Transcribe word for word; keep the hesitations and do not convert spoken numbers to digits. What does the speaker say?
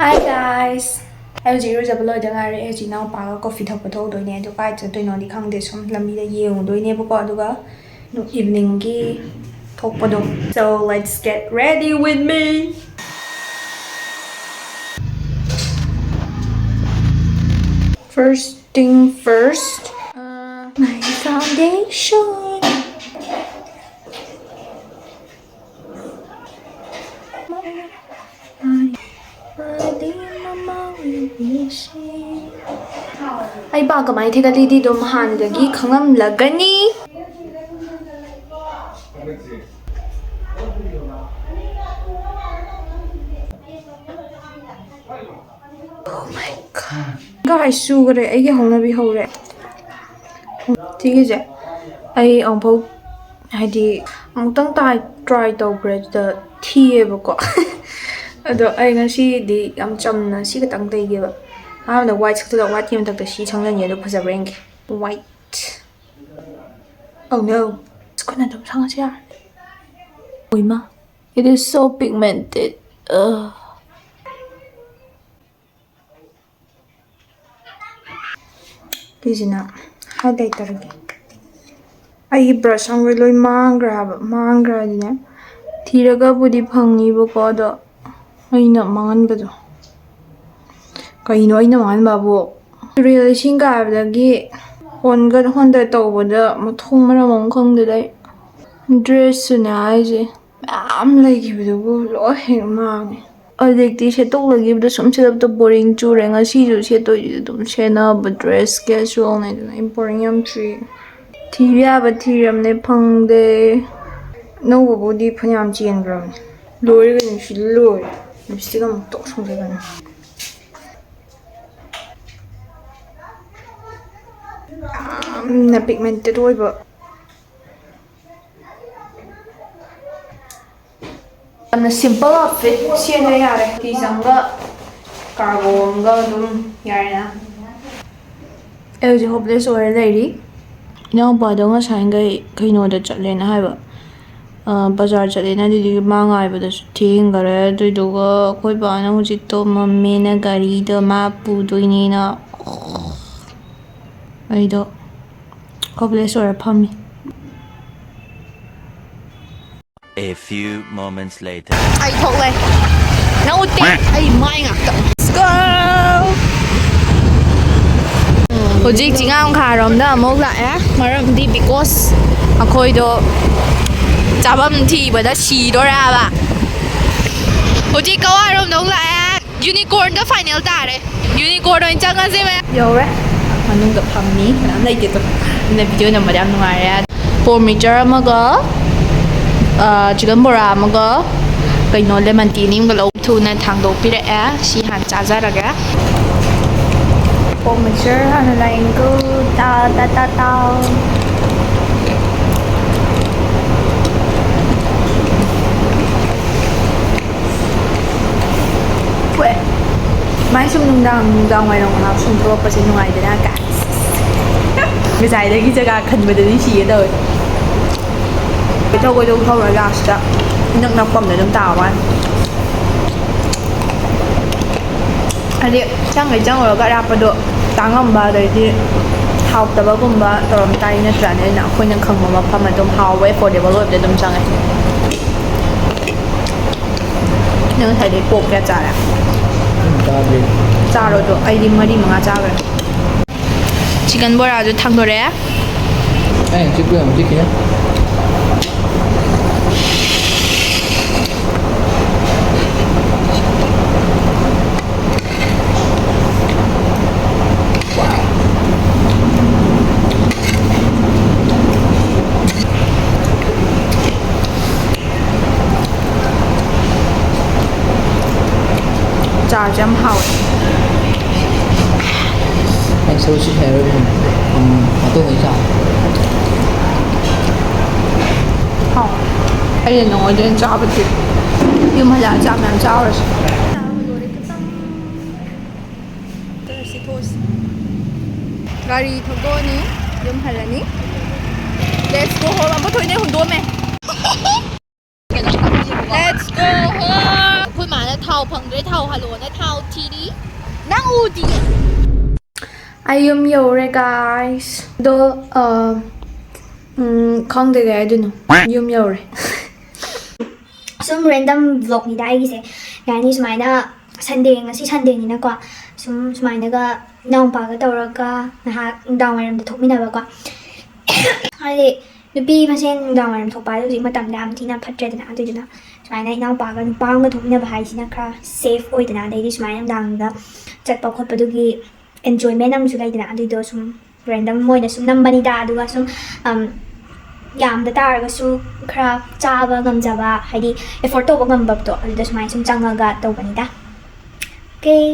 Hi guys! ꯑꯩ ꯍꯧꯖꯤꯛ ꯏꯔꯨꯖꯕ ꯂꯣꯏꯗ ꯉꯥꯏꯔꯤ꯫ ꯑꯩ ꯍꯧꯖꯤꯛ ꯏꯅꯥꯎꯄꯥꯒ ꯀꯣꯐꯤ ꯊꯛꯄ ꯊꯣꯛꯎꯗꯣꯏꯅꯦ꯫ ꯑꯗꯨ ꯀꯥꯏ ꯆꯠꯇꯣꯏꯅꯣꯗꯤ ꯈꯪꯗꯦ, ꯁꯨꯝ ꯂꯝꯕꯤꯗ ꯌꯦꯡꯉꯨꯗꯣꯏꯅꯦꯕꯀꯣ꯫ ꯑꯗꯨꯒ ꯏꯚꯤꯅꯤꯡꯒꯤ ꯊꯣꯛꯄꯗꯣ꯫ So let's get ready with me. First thing first, uh, my foundation. ꯑꯩ ꯄꯥ ꯀꯃꯥꯏꯅ ꯊꯦꯒꯠꯂꯤꯗꯤ ꯑꯗꯨꯝ ꯍꯥꯟꯅꯗꯒꯤ ꯈꯪꯉꯝꯂꯒꯅꯤ꯫ Oh my God. ꯒꯥꯏ ꯆꯨꯈ꯭ꯔꯦ, ꯑꯩꯒꯤ ꯍꯧꯅꯕꯤ ꯍꯧꯔꯦ꯫ ꯁꯤꯒꯤꯁꯦ ꯑꯩ ꯑꯃꯨꯛꯐꯥꯎ, ꯍꯥꯏꯗꯤ, ꯑꯃꯨꯛꯇꯪ ꯇ꯭ꯔꯥꯏ ꯇꯧꯈ꯭ꯔꯦ, ꯑꯗꯨꯗ ꯊꯤꯌꯦꯕꯀꯣ꯫ ꯑꯗꯣ ꯑꯩ ꯉꯁꯤꯗꯤ ꯌꯥꯝ ꯆꯝꯅ ꯁꯤ ꯈꯛꯇꯪ ꯇꯩꯒꯦꯕ꯫ ꯑꯍꯥꯟꯕꯗ ꯋꯥꯏꯠ ꯁꯪꯖꯜꯂꯒ, ꯋꯥꯏꯠꯀꯤ ꯃꯊꯛꯇ ꯁꯤ ꯁꯪꯖꯟꯒꯦ, ꯑꯗꯨ ꯐꯖꯕ꯭ꯔꯥ ꯌꯦꯡꯒꯦ꯫ ꯋꯥꯏꯠ꯫ Oh no. ꯈꯨꯠꯅ ꯑꯗꯨꯝ ꯁꯪꯉꯁꯨ ꯌꯥꯔꯦ꯫ ꯎꯏꯃꯥ꯫ It is so pigmented. Ugh. ꯁꯤꯁꯤꯅ highlighterꯒꯤ꯫ ꯑꯩꯒꯤ brush ꯑꯃꯒ ꯂꯣꯏ ꯃꯥꯡꯈ꯭ꯔꯦ ꯍꯥꯏꯕ꯫ ꯃꯥꯡꯈ꯭ꯔꯦ ꯍꯥꯏꯗꯤꯅꯦ, ꯊꯤꯔꯒꯕꯨꯗꯤ ꯐꯪꯉꯤꯕꯀꯣ, ꯑꯗꯣ ꯑꯩꯅ ꯃꯥꯡꯍꯟꯕꯗꯣ꯫ ꯀꯩꯅꯣ ꯑꯩꯅ ꯃꯥꯡꯍꯟꯕꯕꯨ? ꯇꯨꯔꯦꯜ ꯏꯁꯤꯡ ꯀꯥꯏꯕꯗꯒꯤ ꯍꯣꯟꯒꯠ ꯍꯣꯟꯗ ꯇꯧꯕꯗ ꯃꯊꯣꯡ ꯃꯔꯝ ꯑꯃ ꯈꯪꯗꯦꯗ ꯑꯩ꯫ Dressꯁꯨꯅꯦ ꯍꯥꯏꯁꯦ, ꯃꯌꯥꯝ ꯂꯩꯈꯤꯕꯗꯨꯕꯨ ꯂꯣꯏ ꯍꯦꯛ ꯃꯥꯡꯉꯦ꯫ ꯍꯧꯖꯤꯛꯇꯤ ꯁꯦꯠꯇꯣꯛꯂꯈꯤꯕꯗ ꯁꯨꯝ ꯁꯦꯠꯇꯣꯛꯇ boring ꯆꯨꯔꯦ꯫ ꯉꯁꯤꯁꯨ ꯁꯦꯠꯇꯣꯏꯁꯤꯗꯤ ꯑꯗꯨꯝ ꯁꯦꯠꯅꯕ dress casualꯅꯦ, ꯑꯗꯨꯅ ꯑꯩ boring ꯌꯥꯝ ꯆꯨꯏ꯫ ꯊꯤꯕ ꯌꯥꯕ ꯊꯤꯔꯝꯅꯦ, ꯐꯪꯗꯦ꯫ ꯑꯅꯧꯕꯕꯨꯗꯤ ꯐꯅꯌꯥꯝ ꯆꯦꯟꯈ꯭ꯔꯕꯅꯦ꯫ ꯂꯣꯏꯔꯦ ꯀꯩꯅꯣ, ꯁꯤ ꯂꯣꯏꯔꯦ꯫ Lipstick ꯑꯃꯨꯛ ꯇꯣꯛ ꯁꯪꯖꯜꯂꯅꯤ꯫ ꯌꯥꯝꯅ pigmented ꯑꯣꯏꯕ꯫ ꯌꯥꯝꯅ simple outfit ꯁꯦꯠꯂꯦ ꯌꯥꯔꯦ꯫ ꯐꯤꯁ ꯑꯃꯒ cargo ꯑꯃꯒ ꯑꯗꯨꯝ ꯌꯥꯔꯦꯅ꯫ ꯑꯩ ꯍꯧꯖꯤꯛ hopeless ꯑꯣꯏꯔ ꯂꯩꯔꯤ꯫ ꯏꯅꯥꯎꯄꯥꯗꯣ ꯉꯁꯥꯏꯈꯩ ꯀꯩꯅꯣꯗ ꯆꯠꯂꯦꯅ ꯍꯥꯏꯕ, ꯑ, ꯕꯖꯥꯔ ꯆꯠꯂꯦꯅ, ꯑꯗꯨꯗꯨꯒꯤ ꯃꯥ ꯉꯥꯏꯕꯗꯁꯨ ꯊꯦꯡꯈꯔꯦ꯫ ꯑꯗꯨꯏꯗꯨꯒ ꯑꯩꯈꯣꯏ ꯕꯥꯅ ꯍꯧꯖꯤꯛꯇꯣ ꯃꯝꯃꯦꯅ ꯒꯥꯔꯤꯗꯣ ꯃꯥ ꯄꯨꯗꯣꯏꯅꯦꯅ ꯑꯩꯗꯣ hopeless ꯑꯣꯏꯔ ꯐꯝꯃꯤ꯫ A few moments later. ꯑꯩ ꯊꯣꯛꯂꯦ꯫ ꯅꯪ ꯎꯠꯇꯦ꯫ ꯑꯩ ꯃꯥꯏ ꯉꯥꯛꯇ꯫ Let's go! ꯍꯧꯖꯤꯛ ꯆꯤꯡꯉꯥꯝꯈꯥꯔꯣꯝꯗ ꯑꯃꯨꯛ ꯂꯥꯛꯑꯦ꯫ ꯃꯔꯝꯗꯤ because ꯑꯩꯈꯣꯏꯗꯣ ꯆꯥꯐꯝ ꯊꯤꯕꯗ ꯁꯤꯗꯣꯔꯦ ꯍꯥꯏꯕ꯫ ꯍꯧꯖꯤꯛ ꯀꯋꯥꯔꯣꯝꯗ ꯑꯃꯨꯛ ꯂꯥꯛꯑꯦ꯫ Unicornꯗ final ꯇꯥꯔꯦ꯫ Unicorn ꯑꯣꯏꯅ ꯆꯪꯉꯁꯦ ꯃꯌꯥꯝ꯫ ꯌꯧꯔꯦ꯫ ꯃꯅꯨꯡꯗ ꯐꯝꯃꯤ꯫ ꯀꯅꯥꯝ ꯂꯩꯇꯦ ꯑꯗꯣ꯫ ꯑꯗꯨꯅ video ꯅꯝꯕꯗ ꯌꯥꯝ ꯅꯨꯡꯉꯥꯏꯔꯦ꯫ Pork mixture ꯑꯃꯒ, ꯑ, chicken ꯕꯣꯔꯥ ꯑꯃꯒ, ꯀꯩꯅꯣ, lemon tea ꯑꯅꯤ ꯑꯃꯒ ꯂꯧ꯫ ꯊꯨꯅ ꯊꯥꯡꯗꯣꯛꯄꯤꯔꯛꯑꯦ꯫ ꯁꯤ ꯍꯥꯟꯅ ꯆꯥꯖꯔꯒꯦ꯫ Pork mixture ꯍꯥꯟꯅ ꯂꯥꯛꯏꯀꯣ꯫ ꯇꯥ, ꯇꯥ, ꯇꯥ, ꯇꯥ꯫ ꯍꯣꯏ꯫ ꯁꯨꯃꯥꯏꯅ ꯁꯨꯝ ꯅꯨꯡꯗꯥꯡ, ꯅꯨꯡꯗꯥꯡ ꯋꯥꯏꯔꯝ ꯉꯥꯏꯍꯥꯛ ꯁꯨꯝ ꯊꯣꯛꯂꯛꯄꯁꯦ ꯅꯨꯡꯉꯥꯏꯗꯅ ꯀꯥꯏ꯫ ꯉꯁꯥꯏꯗꯒꯤ ꯖꯒꯥ ꯈꯟꯕꯗꯗꯤ ꯁꯤꯒꯦ ꯇꯧꯋꯦ꯫ ꯀꯣꯏꯊꯧ ꯀꯣꯏꯊꯧ ꯊꯧꯔ lastꯇ ꯏꯅꯛ ꯅꯛꯄ ꯑꯃꯗ ꯑꯗꯨꯝ ꯇꯥꯕ ꯋꯥꯅꯤ꯫ ꯍꯥꯏꯗꯤ ꯆꯪꯈꯩ ꯆꯪꯉꯨꯔꯒ ꯑꯔꯥꯞꯄꯗꯣ ꯇꯥꯡꯉꯝꯕ ꯑꯗꯩꯗꯤ ꯍꯥꯎꯇꯕꯒꯨꯝꯕ ꯇꯧꯔꯝ ꯇꯥꯏ ꯅꯠꯇ꯭ꯔꯥꯅꯦ? ꯑꯩꯅ, ꯑꯩꯈꯣꯏꯅ ꯈꯪꯕ ꯃꯐꯝ ꯑꯗꯨꯝ ꯍꯥꯎꯕ, affordable ꯑꯣꯏꯕꯗ ꯑꯗꯨꯝ ꯆꯪꯉꯦ꯫ ꯅꯪ ꯉꯁꯥꯏꯗꯩ pork ꯀꯌꯥ ꯆꯥꯔꯦ? ꯆꯥꯗ꯭ꯔꯤ꯫ ꯆꯥꯔꯣ ꯑꯗꯣ, ꯑꯩꯗꯤ ꯃꯔꯤ ꯃꯉꯥ ꯆꯥꯈ꯭ꯔꯦ꯫ Chicken ꯕꯣꯔꯥꯁꯨ ꯊꯥꯡꯗꯣꯔꯛꯑꯦ꯫ ꯑꯩ ꯆꯤꯛꯄ ꯌꯥꯝ ꯆꯤꯛꯈꯤꯅꯦ꯫ ꯆꯥꯁꯦ ꯌꯥꯝ ꯍꯥꯎꯋꯦ꯫ ꯑꯩ ꯁꯔꯨꯛꯁꯤ ꯍꯩꯔꯔꯣꯏ꯫ ꯎꯝ, ꯑꯇꯣꯞꯄ ꯑꯩ ꯆꯥ꯫ ꯍꯥꯎ꯫ ꯑꯩꯅ ꯅꯉꯣꯟꯗ ꯑꯣꯏꯅ ꯆꯥꯕꯗꯤ ꯌꯨꯝ ꯍꯜꯂꯛꯑ ꯆꯥꯛ ꯃꯌꯥꯝ ꯆꯥꯔꯨꯔꯁꯤ꯫ ꯊꯣꯛꯑꯁꯤ, ꯊꯣꯛꯑꯁꯤ꯫ ꯒꯥꯔꯤ ꯊꯧꯗꯣꯛꯑꯅꯤ, ꯌꯨꯝ ꯍꯜꯂꯅꯤ꯫ Let's go home꯫ ꯑꯃ ꯊꯣꯏꯅ ꯍꯨꯟꯗꯣꯛꯑꯝꯃꯦ꯫ Let's go home. ꯑꯩꯈꯣꯏ ꯃꯥꯅ ꯊꯥꯎ ꯐꯪꯗ꯭ꯔꯦ, ꯊꯥꯎ ꯍꯜꯂꯣꯅ ꯊꯥꯎ ꯊꯤꯔꯤ꯫ ꯅꯪ ꯎꯗꯤꯌꯦ꯫ ꯑꯩ ꯌꯨꯝ ꯌꯧꯔꯦ, guys. ꯑꯗꯣ, ꯑ, ꯎꯝ, ꯈꯪꯗꯦ ꯀꯩ ꯍꯥꯏꯗꯣꯏꯅꯣ꯫ ꯌꯨꯝ ꯌꯧꯔꯦ꯫ ꯁꯨꯝ random vlogꯅꯤꯗ ꯑꯩꯒꯤꯁꯦ꯫ ꯀꯩ ꯍꯥꯏꯅꯤ, ꯁꯨꯃꯥꯏꯅ Sunday, ꯉꯁꯤ Sundayꯅꯤꯅꯀꯣ, ꯁꯨꯝ ꯁꯨꯃꯥꯏꯅꯒ ꯏꯅꯥꯎꯄꯥꯒ ꯇꯧꯔꯒ ꯉꯥꯏꯍꯥꯛ ꯅꯨꯡꯗꯥꯡ ꯋꯥꯏꯔꯝꯗ ꯊꯣꯛꯃꯤꯟꯅꯕꯀꯣ꯫ ꯍꯥꯏꯗꯤ ꯅꯨꯄꯤ ꯃꯁꯦꯟ ꯅꯨꯡꯗꯥꯡ ꯋꯥꯏꯔꯝ ꯊꯣꯛꯄ ꯍꯥꯏꯗꯤ ꯍꯧꯖꯤꯛ ꯃꯇꯝꯗ ꯌꯥꯝ ꯊꯤꯅ ꯐꯠꯇ꯭ꯔꯦꯗꯅ꯫ ꯑꯗꯨꯏꯗꯨꯅ ꯁꯨꯃꯥꯏꯅ ꯏꯅꯥꯎꯄꯥꯒ ꯅꯨꯄꯥ ꯑꯃꯒ ꯊꯣꯛꯃꯤꯟꯅꯕ ꯍꯥꯏꯁꯤꯅ ꯈꯔ safe ꯑꯣꯏꯗꯅ, ꯑꯗꯩꯗꯤ ꯁꯨꯃꯥꯏꯅ ꯅꯨꯡꯗꯥꯡꯗ ꯆꯠꯄ ꯈꯣꯠꯄꯗꯨꯒꯤ enjoyment ꯑꯃꯁꯨ ꯂꯩꯗꯅ꯫ ꯑꯗꯨꯏꯗꯣ ꯁꯨꯝ random ꯑꯣꯏꯅ ꯁꯨꯝ ꯅꯝꯕꯅꯤꯗ꯫ ꯑꯗꯨꯒ ꯁꯨꯝ, ꯑꯝ, ꯌꯥꯝꯗ ꯇꯥꯔꯒꯁꯨ ꯈꯔ ꯆꯥꯕ ꯉꯝꯖꯕ, ꯍꯥꯏꯗꯤ afford ꯇꯧꯕ ꯉꯝꯕꯗꯣ, ꯑꯗꯨꯗ ꯁꯨꯃꯥꯏꯅ ꯁꯨꯝ ꯆꯪꯉꯒ ꯇꯧꯕꯅꯤꯗ꯫ Okay.